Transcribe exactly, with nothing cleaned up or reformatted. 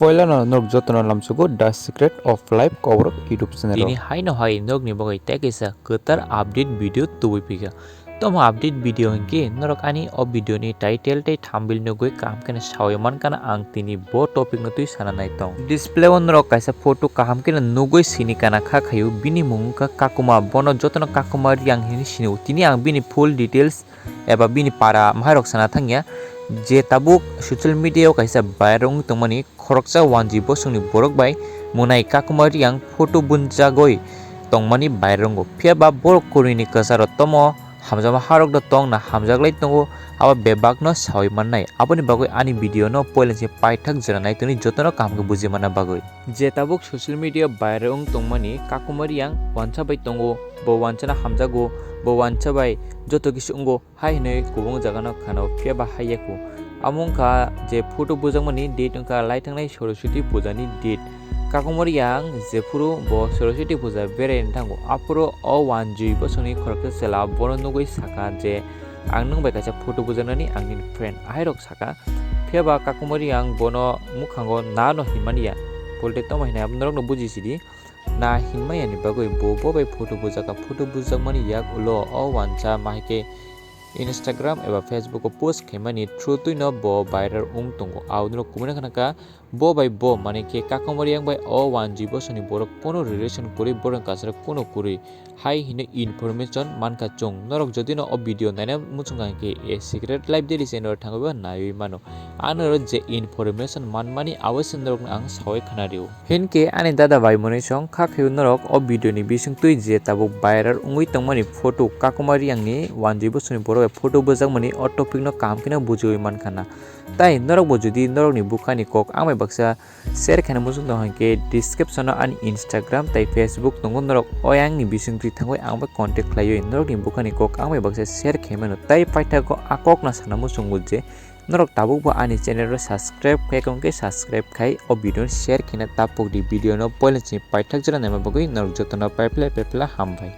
Poilano norok jotono lamsogo The Secret of Life Koborok YouTube channel o. Tini haino hai norokni bagwi tei kaisa kwtal update video tubui phikha. Tomo update video hinkhe norok ani o video ni title tei thumbnail nugwi kaham kheno sawi mankha na ang tini bo topic no twi sana nai tong. Display o norok kaisa photo kaham kheno nugwi sini kana kha khaio, bini mung wngkha Kakuma, bono jotono Kakuma Reang hinwi sini o. Tini ang bini full details eba bini para mahairok sana thangya, je tabuk social media o kaisa viral wngwi tongmani khoroksa wanjwi bosongni borok bai mwnai Kakuma Reang photo bunjagwi tongmani viral wngo. Phiya ba borok kwrwini kwcharo tomo hamjakma harok do tong na hamjaklai tongo, abo bebakno sawi mannai. Aboni bagwi ani video no poila se paithak jora nai tongni jotono kaham khe buji manna bagwi. Je tabuk social media viral wng tongmani Kakuma Reang wansa bai tongo, bo wansano hamjago, bo wansa bai joto kisu wngo. Hai hinwi kubung jagano khano phiya ba hai yaku. Amo wngkha je photo bujakmani date wngkha lai thangnai Saraswati pujani date. Kakuma Reang jephuru bo Saraswati puja berai thango, aphuru o wanjwi bosongni khoroksa chwla bono nugwi saka je, "Ang nwng bai kaisa photo bujaknani, ang nini friend," ahairok saka. Phiya ba Kakuma Reang bono mwkhango na no hinmani ya. Polte tamo hinwi abo norokno buji sidi. Na hinmani bagwi bo bo bai photo bujaka, photo bujakmani yak ulo o wansa mahai khe Instagram eba Facebook o post khaimani through twino bo viral wng tongo. Aunro kumuna khana kha bo bai bo, mane khe Kakuma Reang bai o wanjwi bosongni borok kono relation kwrwi, borok kasaro kono kwrwi. Hai hinwi information mankha chwng. Norok jodi no o video naina muchung kha hinkhe A Secret Life Daily channel o thangwi bo naiwi mano. Ano je information manmani abo se norokno ang sawi khana rio. Hinkhe ani dada bai mwnwi song kha khaio norok o video ni bisingtwi je tabuk viral wngwi tongmani photo Kakuma Reang ni wanjwi bosongni borok bai photo bujakmani o topic no kaham kheno bujiwi mankha na. Tai norok bo jodi norokni bukhani kok ang bai baksa share khaina muchung tong hinkhe description o ani Instagram tai Facebook tongo, norok o yang ni bisingtwi thangwi ang bai contact khlaiwi norokni bukhani kok ang bai baksa share khaimano tai paithago a kok no sana muchungo je norok tabuk bo ani channel o subscribe khai khe subscribe khai o video no share khaina tapuk di. Video no poila chini paithak jora naima bagwi norok jotono paipla paipla hambai.